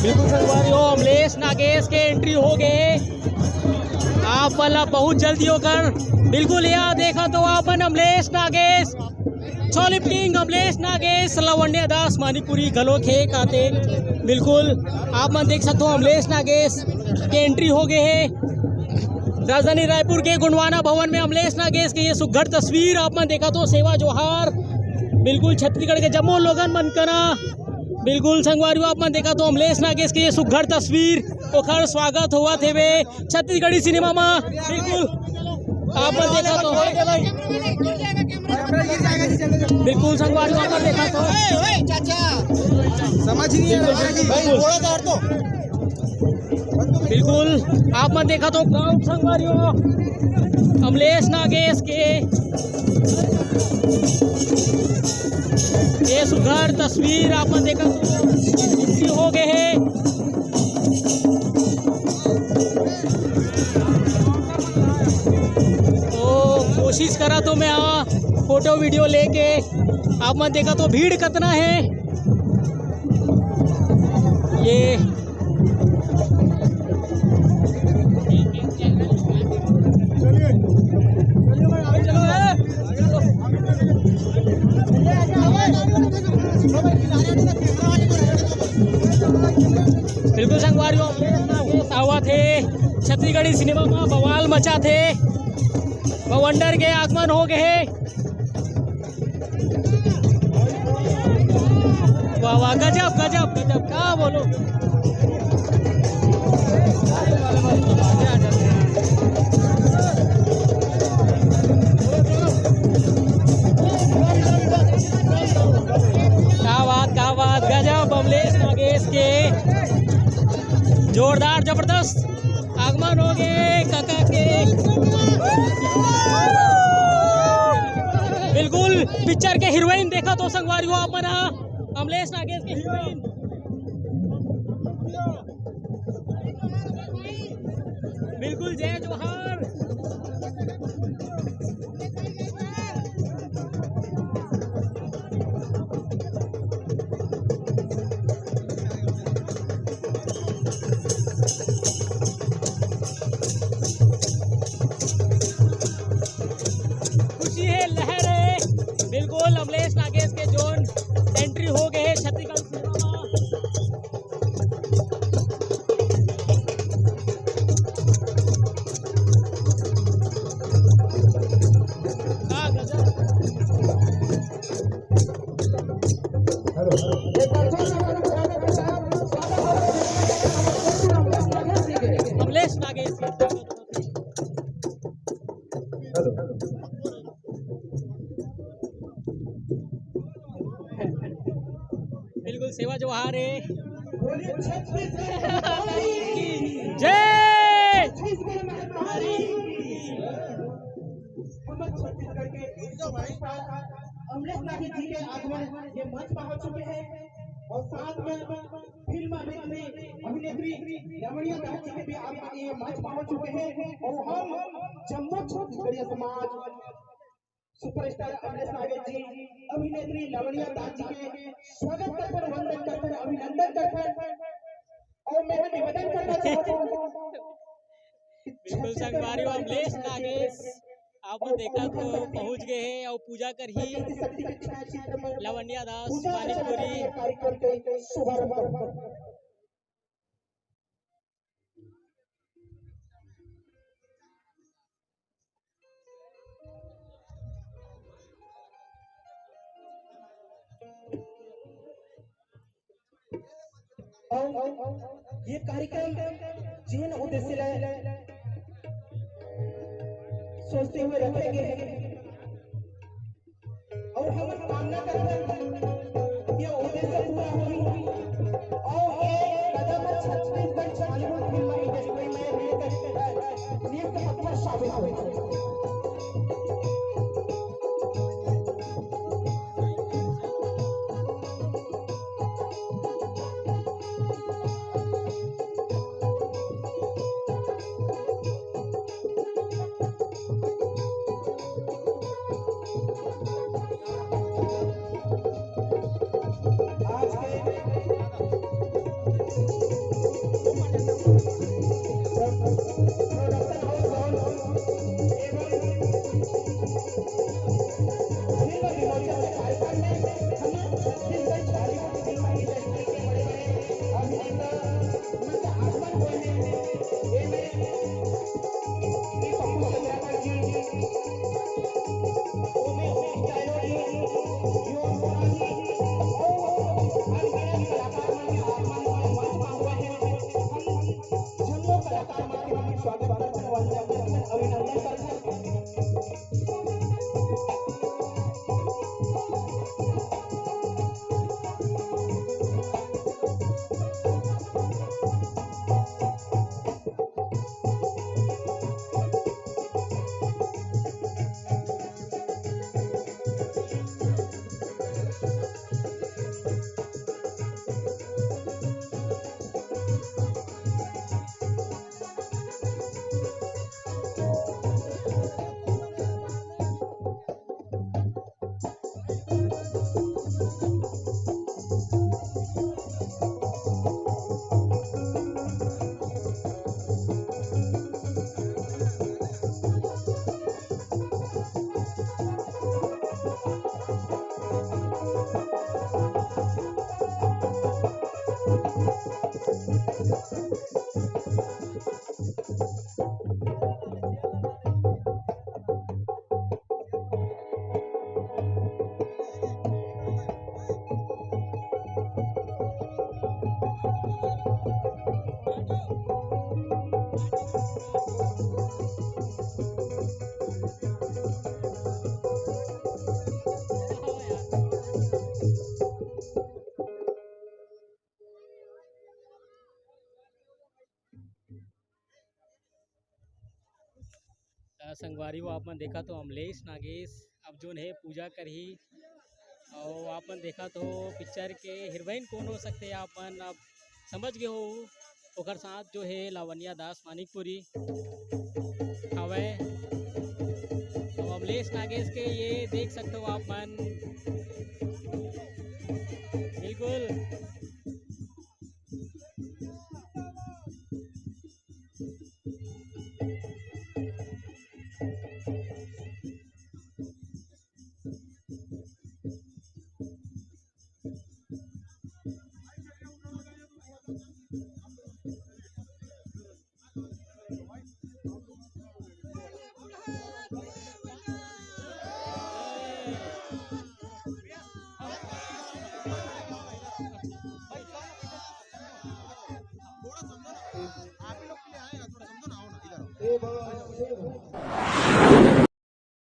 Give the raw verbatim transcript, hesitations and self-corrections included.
बिल्कुल संगवारी हो, अमलेश नागेश के एंट्री हो गए। आप मन ला बहुत जल्दी होकर बिल्कुल यहाँ देखा तो आप मन अमलेश नागेश, छोलिप किंग अमलेश नागेश, लावण्या दास मानिकपुरी घलो खेल खाते। बिल्कुल आप मन देख सकते हो अमलेश नागेश के एंट्री हो गए है। राजधानी रायपुर के गोंडवाना भवन में अमलेश नागेश के ये सुघर तस्वीर आप मन देखा तो सेवा जोहार। बिल्कुल छत्तीसगढ़ के जम्मो लोगन मन करा। बिल्कुल संगवारी हो, आप मन देखा तो अमलेश नागेश के ये सुघर तस्वीर, ओखर स्वागत होवत हेवे छत्तीसगढ़ी सिनेमा मा। बिल्कुल आप मन देखा तो, बिल्कुल संगवारी हो, आप मन देखा तो, समझ नहीं आ रहा है। बिल्कुल, बिल्कुल। बिल्कुल आप मन देखा तो गांव संगवारी हो, अमलेश नागेश के ये सुघर तस्वीर आप मन देखा तो हो गए है। तो कोशिश करा तो मैं हाँ फोटो वीडियो लेके आप मन देखा तो भीड़ कितना है। ये बिल्कुल संगवारी हो, आवत हे छत्तीसगढ़ी सिनेमा मा बवाल मचात हे। बवंडर के आगमन हो गए हे। वाह वाह, गजब गजब गजब, क्या बोलो। क्या बात, क्या बात, गजब अमलेश नागेश के, जोरदार जबरदस्त आगमन हो गए काका के। बिल्कुल पिक्चर के हीरोइन देखा तो संगवारी हो आप मन हा, अमलेश नागेश के हीरोइन। बिल्कुल जय जोहार। खुशी है, लहर है। बिल्कुल अमलेश नागेश के जोन एंट्री हो गए है छत्तीसगढ़ सिनेमा। अमलेश नागेश। बिल्कुल सेवा जोहार है। जय। अमलेश नागेश जी के आगमन ये मंच पर हो चुके हैं और साथ में फिल्म अभिनेत्री, अभिनेत्री रमणीय दास जी के भी आगमन ये मंच पर हो चुके हैं और हम जम्मो छत्तीसगढ़िया समाज सुपरस्टार अमलेश नागेश जी, अभिनेत्री लावण्या दास जी के स्वागत करथन, वंदन करथन, अभिनंदन करथन। और मैं निवेदन करना चाहता हूँ कि बिल्कुल संगवारी हो, अमलेश नागेश आप देखा तो पहुंच गए हैं और पूजा कर ही लावण्या दास पानीपुरी। अउ ये कार्यक्रम जेन उद्देश्य ले सोचते हुए रखे गए हैं, अउ हमन कामना करथन कि ये उद्देश्य पूरा होही। अउ ये कदम छत्तीसगढ़ बॉलीवुड फिल्म इंडस्ट्री में एक नींव पत्थर साबित होही। त संगवारी हो, आप मन देखत हो अमलेश नागेश अब जोन हे पूजा करही, अउ आप मन देखत हो पिक्चर के हीरोइन कोन हो सकथे, आप मन अब समझ गे हो, ओकर साथ जो हे लावण्या दास मानिकपुरी हवय। अब अमलेश नागेश के ये देख सकते हो आप मन, बिल्कुल।